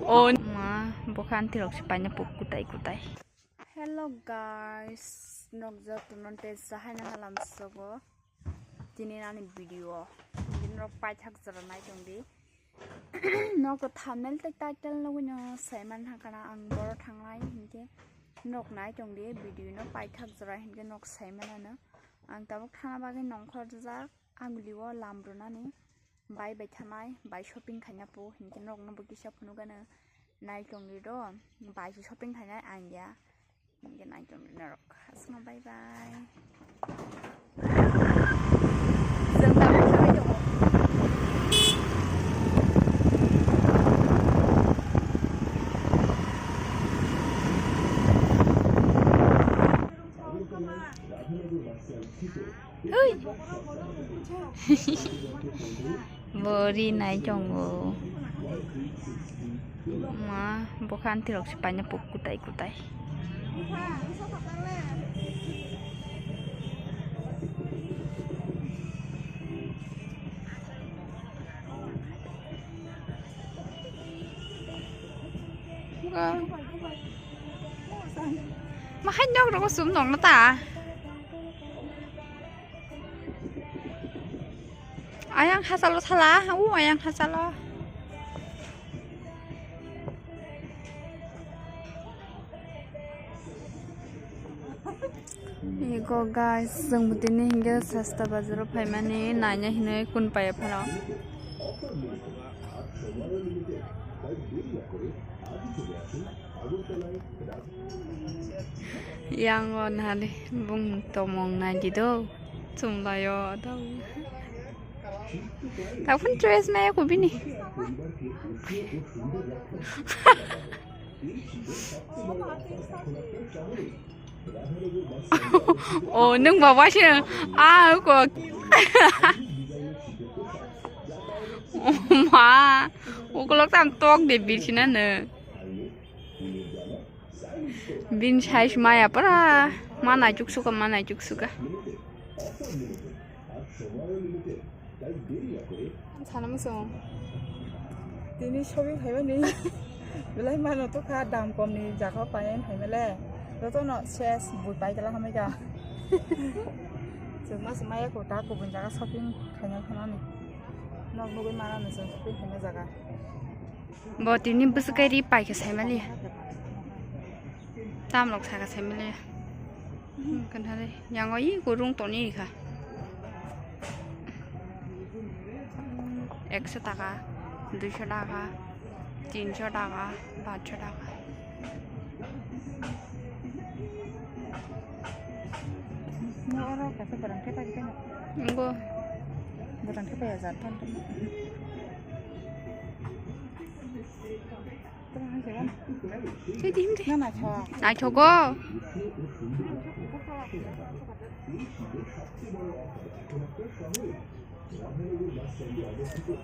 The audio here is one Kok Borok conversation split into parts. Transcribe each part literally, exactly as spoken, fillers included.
O ma, bokha antirok se paina puk kutai kutai. Hello guys, nok joto non te sahaina halam sogo. Tini ani video, tini rok paithak jora nai tong di. Nok thumbnail tei title nugui no saiman hakana ang boro thangnai hinkhe nok nai tong di video no paithak jora hinkhe nok saiman ano. Ang tabuk thana bagwi nongkhor jak, ang liwo lam rwnani. Bai bai thanai, bai shopping khaina po, hinkhe norokno bo kisa phunukgano nai tongdi do, bai se shopping khainai ang ya, hinkhe nai tongdi norok. Aswkno bye bye. Chwng tabuk thangwi tongo. Ui. Bo ri nai chongo. Ma, bokha antirok se paina puk kutai kutai. Mahai nok rok sum nong na ta. Ayang hachalo sala, u ayang hachalo. Ego guys, chwng bwtini hinkhe sasta bazaro phaimani naina hinwi kun paiya phano. Yang o nali bung tomong nai di do. Chumlayo do. Taphun choice nai ko bini. O nwng baba se a ko. Ma, ukolok tam tok de birsinano. Bini size maya pura ma naichuk suka, ma naichuk suka. Sana muchung. Tini shopping khaimani belai mano to kha, dam kom ni jaga paien khaimale. Joto no ses bui pai kala hamai ka. Chwng ma se maya ko ta kubun jaga shopping khaina khanani. Nok nugui mana no chwng shopping khaina jaga. Bo tini bwswk khe ri pai khe saimaliya. Tamrok saka saimaliya. Hmm, kanhari yango i kurung toni kha. Ekso taka, duiso taka, tinso taka, paanso taka. Nung oro kaisa bwrang khe pai khe no. Nunggo. Bwrang khe pai ya jat ton ton. Tei di himdi. Na naithok. Naithogo.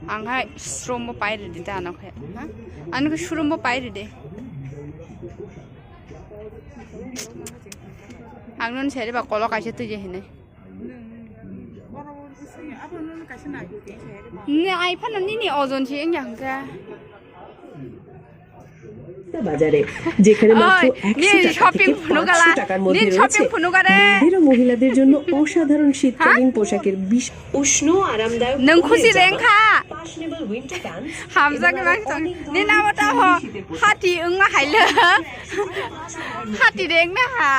Ang hai showroom bo pai ridi ta ano khe. Ha? Ano khe showroom bo pai ridi. Ang non seri ba kolo kaisa twi je hinai. Ni ai phano nini ojon se wngya hwnkhe. বাজারে, যেখানে মাত্র Oi, একশো nini টাকা shopping থেকে phunukala, পাঁচশো টাকার মধ্যে nini রয়েছে shopping phunukare. মেয়েদের ও মহিলাদের জন্য অসাধারণ শীতকালীন পোশাকের বিশ-, উষ্ণ, আরামদায়ক, nung khusi rengkha. Fashionable winter pants. Hamjak nang tong. Nini amo ta ho. Hati wngma haile. Hati rengna ha.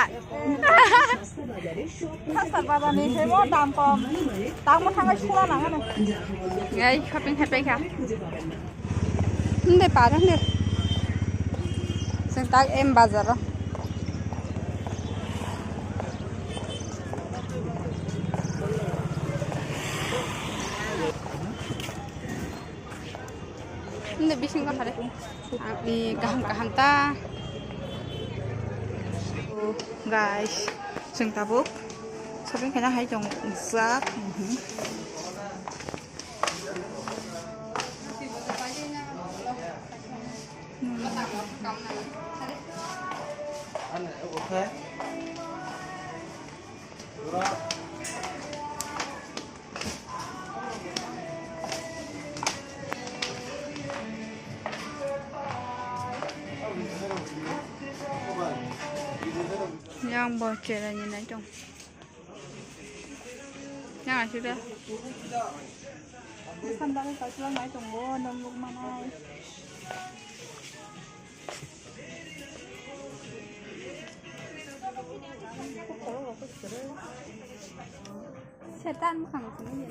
Hasta bazar ni sebo dam kom. Tamo thangai sura nang ano. Ngai shopping hai paikha. Hinde para hinde. Sing tak em bazar. Hinde bising ko hare. Ang ni kaham kaham ta. Guys, chwng tabuk shopping khaina hai tong jak. Ang bo cherai ni nai tong. Yang asuk da. Sandal kaisa nai tongo, nong nuk manai. Setan bukan sini.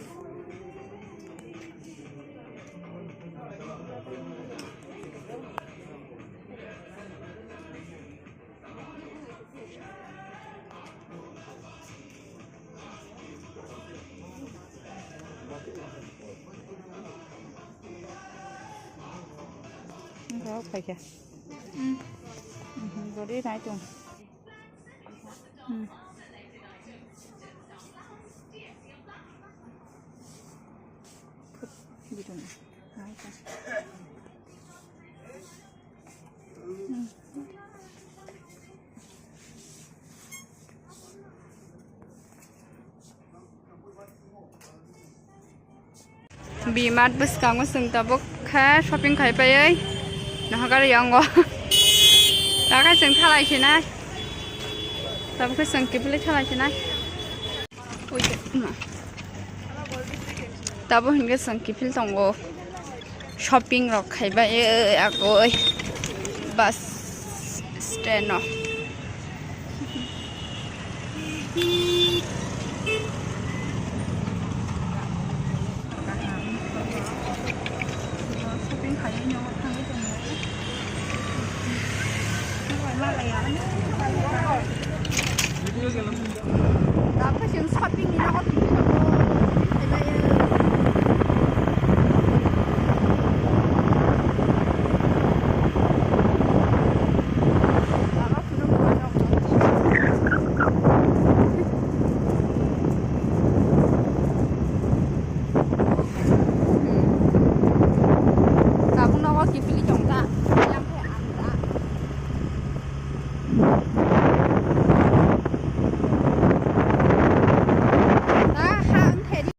Enggak apa ya? Hmm. Hmm, jadi naik dong. Hmm. Gitu nih. Naik dong. Bimart bwskango chwng tabuk khe shopping khai paiwi nahagari yango. Takhe chwng thalai khinai. Tabuk khe chwng kiphilwi thalai khinai. Ui, ma. Tabuk hinkhe chwng kiphil tongo. Shopping rok khaibai, eh, agoi bus stand o. Shopping khaiwi nw thangwi tongo. Tabuk chwng shopping ni nogo tongwi tongo. Tabuk nogo kiphilwi tongkha.